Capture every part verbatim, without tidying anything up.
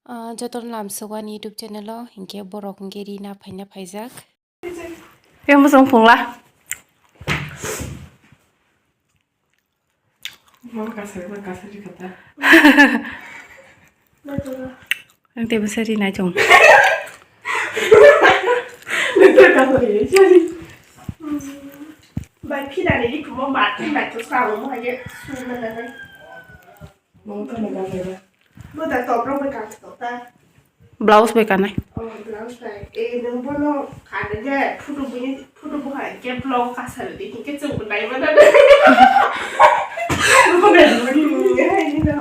Ah, jotono lamsok ani YouTube channel o, hinkhe borok hinkhe rina phaina phaijak. Yang bosong phungla. Ang tei bwsa ri nai chong. Bai phila ni ri kumo ma tei bai to sa mo hai ye. Bo da top rok bai ka to ta. Blouse bai kanai. Oh, blouse bai. Eh, nung bono kanai je, photo bini, photo bo hai ke blouse kasar di, ke chung bo nai mana.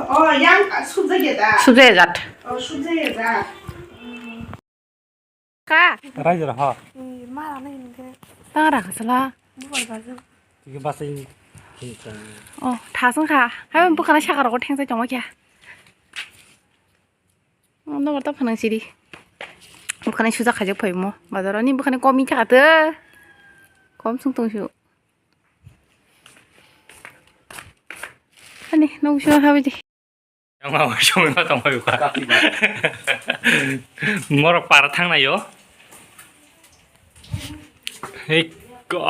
Oh, yang subject ya da. Subject ya jat. Oh, subject ya da. Ka? Raijor ha. Tang ra kasala. Tigi basai. Oh, thasang kha. Hai bukhana saka rogo thengsa chongma kya. Nomor ta phanang siri. Bukhana suja khajak phaimo. Bazar ani bukhana komi kha te. Kom sung tong su. Ani nong su ha bidi. Yang mau sung ma tong phayu ka. Morok para thang nayo. Hei ko.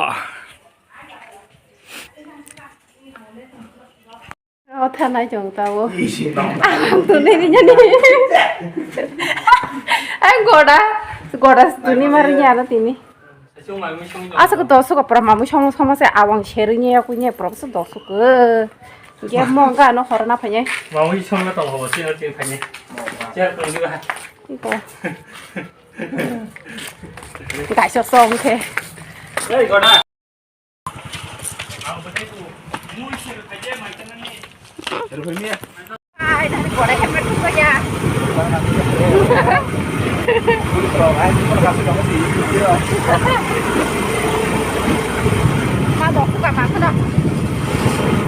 O thanai chong ta o. Ang tunai ni jani. Ang goda, goda tuni mar ni ano tini. Asa ko dosu ko pura mamu song song se awang seri ni aku ni pura so dosu ko. Ge mo ga no hor na phanye. Mamu song na tong ho se ti phanye. Chair ko ni ba. Iko. Gaisa song ke. Ei goda.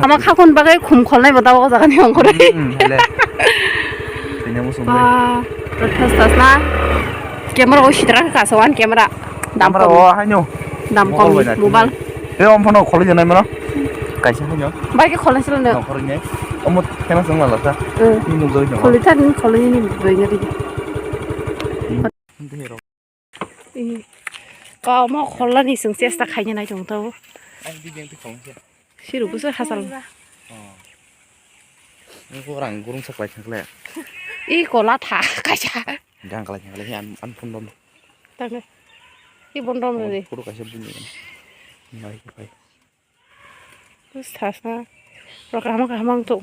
Ama khakun bagwi khum kholnai bo tabok o jaga ni ongkhorwi. Hmm, hele. Tini muchung bai. Ba, rwthas thas na. Camera o sitra kha kaisa one camera. Dam camera kom. O haino. Dam mobile kom bai na mobile. Tini. He, om phone kholi janai mano. Kaisa haino. Bai ke kholi sila no. Kholi ne. Omo khena song la sa. Hmm. Ni nuk doi no. Kholi thar ni kholi ni doi ni. Tini ro. Ee, ka omo kholani chwng chesta khaina nai tong tao. Ang di beng ti khong se. Siruk bwswk hachal. Oh. Nokho rang gurung sak lai thang le. Ee, kola tha kaisa. Gang kalai thang le an an phun dom. Tang le. Ee, bon dom le. Photo kaisa bini. Nai ko kai. Bus thasa. Rok kaham kaham ang tu.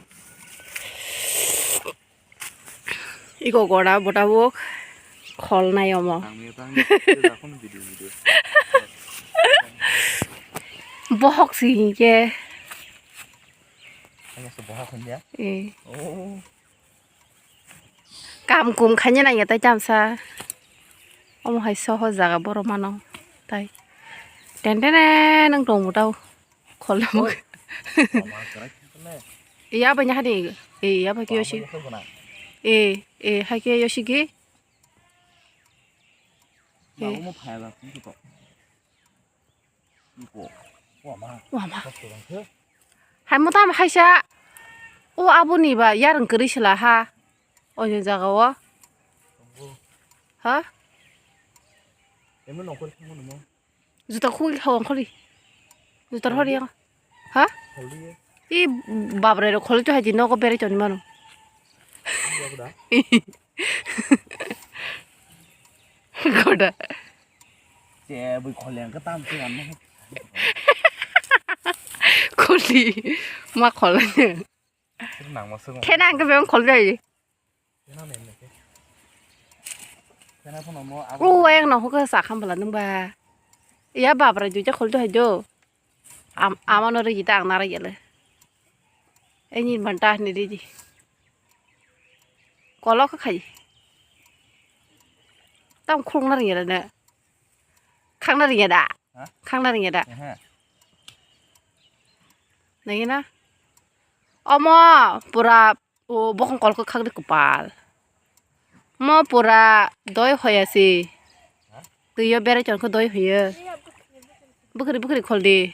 Iko gora bota bok khol nai omo. Ang mio tang ni, tei da phone video video. Bohok si hinkhe. Ang se bohok hinkhe. Eh. Oh. Kam kum khaina nangya tai chamsa. Omo hai sohor jaga borok mano tai. Ten ten nang tong mutao. Kholamo. Oi. Mama, kerai kene. Iya, banyak hadi. Eh, iya, pakai yosi. Mama, itu kena. Eh, eh, hai ke yosi ge. Mama, eh. Mau phai lah, itu kok. Iko. Wah, ma. Wah, ma. Kok kurang ke? Hai, mau tam hai sa. Oh, abu ni ba, ya reng keri sila ha. Oh, yang jaga wa. Tunggu. Ha? Emang nongkor kamu nemu? Juta khugwi hawang kholi. Juta hori yang. Ha? Kholi ye. I babrai ro kholi to haji nogo berai toni mano. Iya, udah. Goda. Che, bui kholi ang ketam sih anu. Kholi. Ma kholi. Nang ma sung. Khena ang ke beng kholi bai. Khena nem ne ke. Khena phone mo ago. U weng no hukha sa kham bala nung ba. Iya babrai duita kholi to hai do. Am, amano rigi ta ang nara yale. Eni banta ni rigi. Kolok khai. Tam khulung na ringa da. Khang na ringa da. Ha? Khang na ringa da. Ehe. Nai na. Omo pura o bokong kol kwkhak de kwpal. Mo pura doi hoya si. Ha? Twi yo berai chon kho doi hoye. Bukhri bukhri khol di.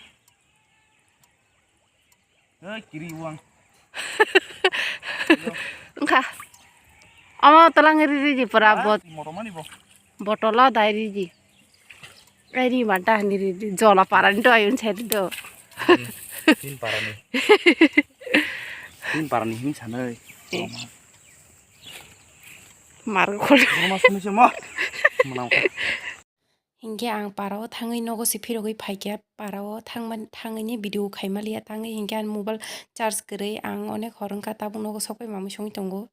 Oi, kiri uang. Wngkha. Omo tolang riri di pura bot. Moromani bo. Botolo dai riri. Ai ri manta hani riri jola parani do ayun sai do. Tin parani. Tin parani hin sanai. Mar khol. Moroma sunu se mo. Manang ka. Hinkhe ang parao thangwi nogo se phirogwi phaikha, parao thangmani, thangwini video khaimaliya tangwi hinkhe ang mobile charge kwrwi ang onek hor wngkha tabuk nogo sokpai mamwi songwi tongo.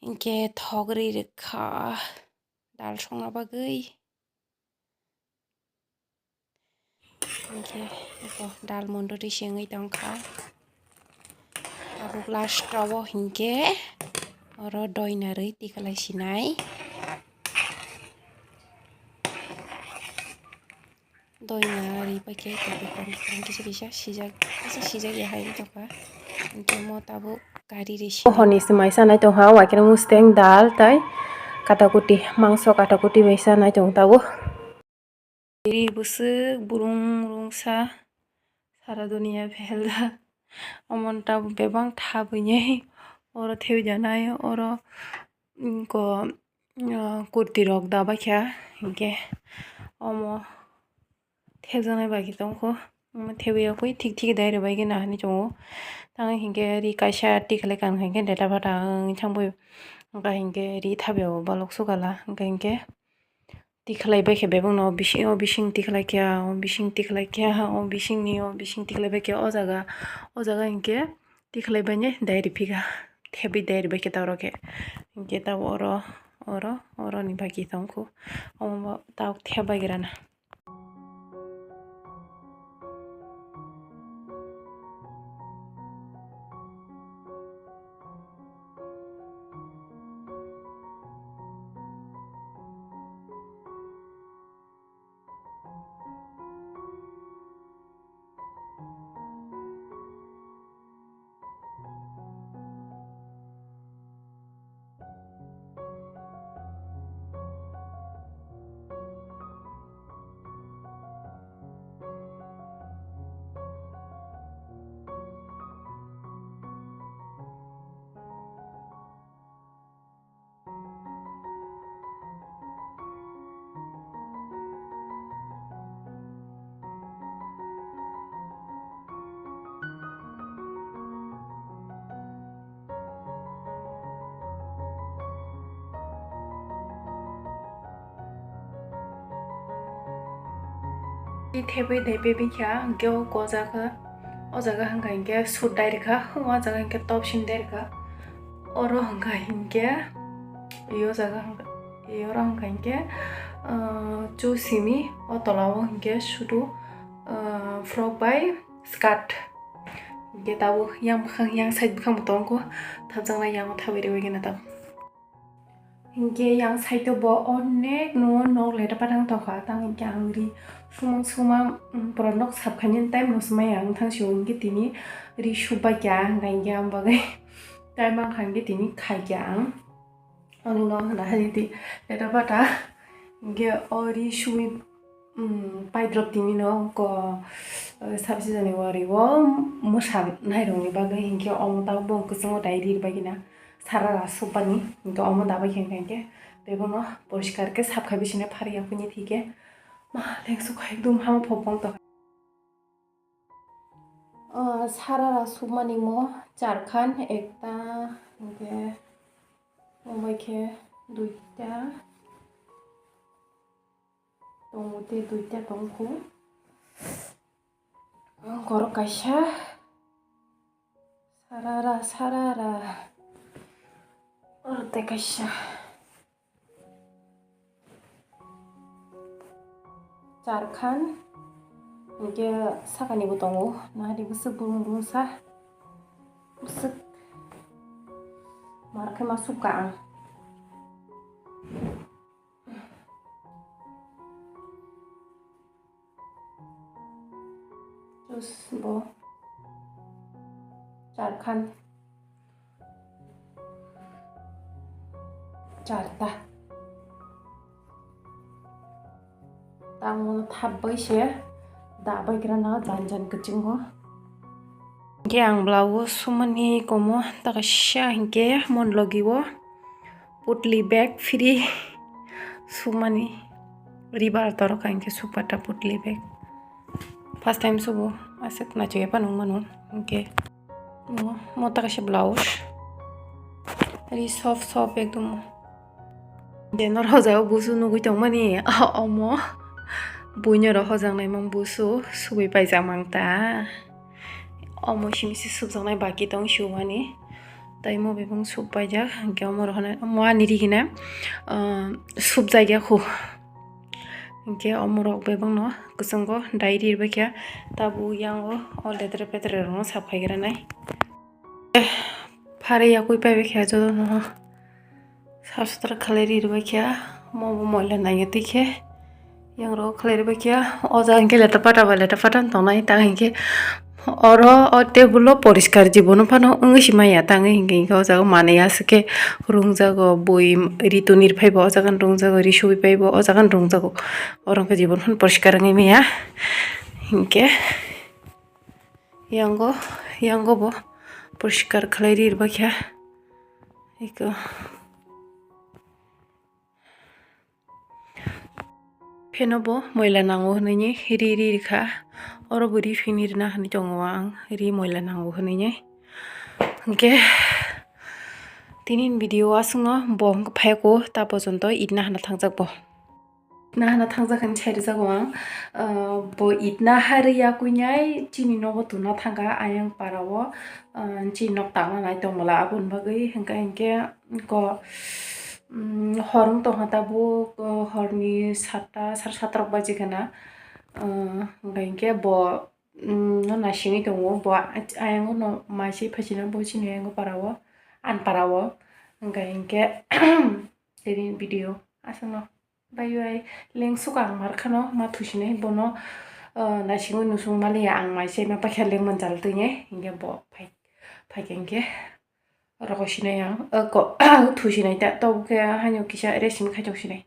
Hinkhe thok rwi rwkha dal songna bagwi. Hinkhe eko dal mondori se wngwi tongkha. Tabuk last o hinkhe oro doina rwi tikhlai sinai. Doina rwi paikhe tongkha, tongkha, kisa kisa sijak, kisa sijak ya hai tongkha. Hinkhe mo tabuk gari rwi sinai. Honi se mai sanai tongkha, waikhe musteng dal tai katakuti, mangso katakuti bai sanai tong tabuk. Ri bwswk burung rungsa sara duniya pheljak. Omo tabuk bebak thabwi oro thebwi danai oro, mm, ko, ah, kurti rok dabaikha hinkhe omo thebjaknai bai khe tongkho. Omo thebwi yakwi thik thik dai rwbaikhe nahani chongo. Tamo hinkhe ri kaisa tikhlai kha hinkhe deta bata wngwi thangbai wngkha hinkhe ri thabwi o balok sukala wngkha hinkhe. Tikhlai bai khe bebak no bising, o bising tikhlai kha, o bising tikhlai kha, o bising ni, o bising tikhlai bai kha, o jaga, o jaga hinkhe tikhlai bai ni dai riphi kha, thebwi dai ribai khe ta oro khe. Hinkhe ta oro, oro, oro ni bai khe tongkho, omo ta thep bai gra na. Thebwi daipe bikha, hinkhe o ko jaga, o jaga hwnkha hinkhe sut dai rwkha, o jaga hinkhe top sing dai rwkha. Oro hwnkha hinkhe, yo jaga hwnkha, oro hwnkha hinkhe, ah, chu simi, o tola o hinkhe sudu, ah, frock bai skirt. Hinkhe tabuk yang bwkhang, yang side bwkhang bo tongkho, thapjaknai yang o thabai rwbaikhe na tabuk. Hinkhe yang side o bo onek no nok leta patang tongkha, tang hinkhe ang ri sumang sumang, um, pura nok sapkhaini time no swmai ang thang sio hinkhe tini ri subaikha, hwnkha hinkhe ang bagwi time ang kha hinkhe tini khaikha ang. Ani no hwna hani di leta pata hinkhe o ri sui, um, paidrop tini no ko, eh, sabsi jani wari o mwsa nairokni bagwi hinkhe omo tabuk bo kwchwngo dai ri bai gina. Sarara supani, hinkhe omo dabai khe hinkhe bebono poriskar khe sap khai bisingni phari ya phunui thike ma lengsu khai dum hama phobong to. Ah, sarara supmani mo charkhan, ekta, hinkhe omo khe duita. Tongo tei duita tongkho. Borok kaisa sarara, sarara. Oro tei kaisa charkhan. Hinkhe sakani bo tongo. Nahari bwswk burung burung sa. Bwswk. Mar khe ma sukha ang. Tus bo charkhan charta. Tamo thapbai se dabai gra na jan jan kwchingo. Hinkhe ang blouse sumani komo ta kaisa hinkhe mon logi o. Putli bag free sumani ribar toro ka hinkhe supata putli bag. First time subo aswk naisingya phano wngmano hinkhe mo, mo ta kaisa blouse ri soft soft ekdom. Je norok o jaga busu nugwi tongmani omo buino rok hojaknai mang busu sugwi paijak mang ta. Omo simi se subjaknai baki tong sumani. Tai mo bebak sub paijak, hinkhe omo rok hwnwi, omo ani ri hwnwi, ah, subjak ya khu. Hinkhe omo rok bebak no kwchwngo dai ri rwbaikha, tabuk yango o letra petra rok no sap khai gra nai. Phari yakui paibaikha jotono. Sap sutra khalai ri rwbaikha, omo bo moila nangya twi khe. Yang rok khlai rwbaikha, o jaga hinkhe leta pata ba leta pata wng tongnai, tang hinkhe oro o table o poriskar jibono phano wngwi se manya, tang hinkhe, hinkhe o jaga manwi aswk khe rwngjago, bui ri toni rw phaibo o jaga rwngjago, ri subi phaibo o jaga rwngjago, oro hinkhe jibon phano poriskar wngwi manya hinkhe. Yango, yango bo poriskar khlai ri rwbaikha. Eko. Pheno bo moila nango hwnwi ri ri rikha. Oro bo ri phini rina hwnwi tongo ang, ri moila nango hwnwi. Hinkhe tini video aswkno bo phaiya ko ta pojonto itna hana thangjak bo. Itna hana thangjak hwnwi sai rwjago ang. Ah, bo itna hai rwya kuinai chini nogo tuna thangkha ayang para o, ah, chini nok tangna nai tongmala aboni bagwi hinkhe hinkhe ko, mm, hor wng tongkha tabuk, ah, horni satta sar satta rok baji khana, ah, hinkhe hinkhe bo, mm, no naisingwi tongo bo a-, ayang no mai se phaisina bo chini ayang para o ani para o hinkhe hinkhe tini video aswkno. Bai bai leng suka ang mar khano ma thusinai bono, ah, naisingwi nusung maliya ang mai se ma paikha leng manjal twi ne hinkhe bo phai, phaikhe hinkhe rogo sinai ang, ah, ko, thusinai ta tobo khe haino kisa rest hinwi khaichok sinai.